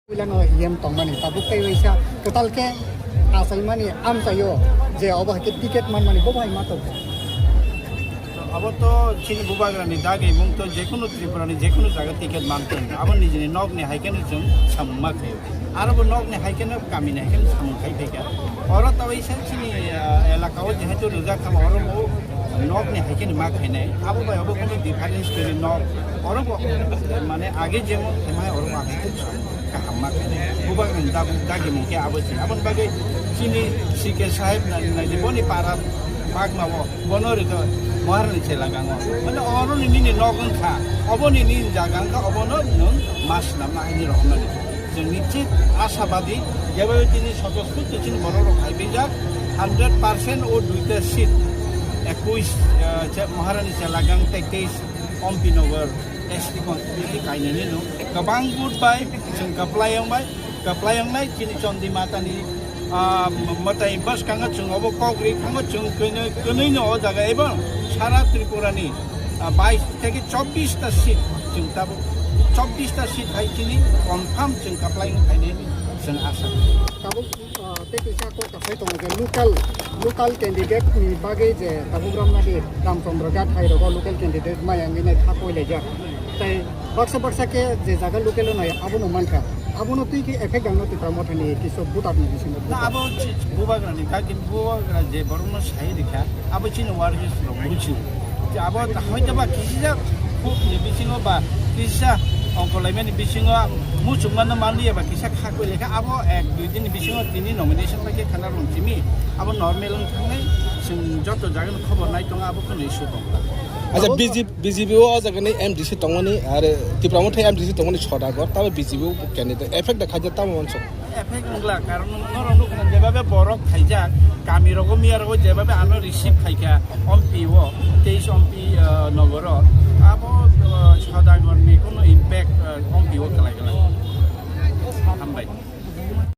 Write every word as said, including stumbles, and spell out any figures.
Puilano E M tongmani, tabuk tei waisa kwtal khe achaimani amchaio je obo hai khe ticket manmani bo bai ma tongkha. Abo to chini bubagrani dagi mung to jekunu Tripurani jekunu jaga ticket mantong. Abo nijini nokni hai kheno chwng samung ma khaio. Aro bo nokni hai kheno kamini hai kheno samung khai phaikha. Oro to waisa chini, ah, elaka o jehetu rijak kha oro bo nokni hai kheno ma khainai. Abo bai abo kheno difference kwrwi nok. Oro bo, mane, age jemon khaimai oro bo ang kaham ma khainai. Bubagrani dagi mung khe abo se. Aboni bagwi chini C K saheb nai, nai, boni para magma o. Bono rito Maharani Selagang o. Mane oro ni nini nok wngkha, obo ni nini jaga wngkha, obono nwng ma swnamna haini rohornani. Chwng nischit ashabadi, jeba tini sotosputti chini borok rok hai bijak, hundred percent o duita seat, ekuish, eh, che-, Maharani Selagang tei teis Ompi Nagar S T constituency kainani no. Kwbang vote bai chwng kwplai wng bai. Kwplai wngnai chini Chondi Matani, ah, mwtai bwskango chwng obo kok ri thango chwng kwnwi, kwnwi no o jaga ebo sara Tripurani, ah, bais theke chobbish ta seat chwng tabuk chobbish ta seat hai chini confirm chwng kwplai wng phainai chwng asa. Tabuk, ah, tei kisa kok kasai tongo je local, local candidate ni bagwi je tabuk ramnadi Ramchandra Ghat hai rogo local candidate maya wngwi nai thakoi laijak. Tei baksa baksa khe je jaga local no abono mankha. Abono twi khe effect ang no Tipra Mothani kisu voter ni bisingo. Na, abo chi-, bubagrani dagi bubagra je borokno sai rikha, abo chini workers rok buchi. Je abo hoito ba kisa khub ni bisingo ba kisa ongkolaimani bisingo muchungmano manliya ba kisa khakoi lekha, abo ek dui din ni bisingo tini nomination bai khe khana rung chimi, abo normal wng thangnai, chwng joto jaga ni khobor nai tongo, abo kheno issue tong. Acha, abo B J P, B J P o jaga ni M D C tongmani, are Tipra Motha M D C tongmani Sodagar, tabo B J P o candidate effect da khaijak tamo manso. Effect wngla, karon norok nukha jebabe borok khaijak, kami rogo miya rogo jebabe ano receive khaikha, Ompi o, teis Ompi, ah, nogoro, abo, ah, Sodagar ni kono impact, ah, Ompi o kwlai kwlai. Hambai.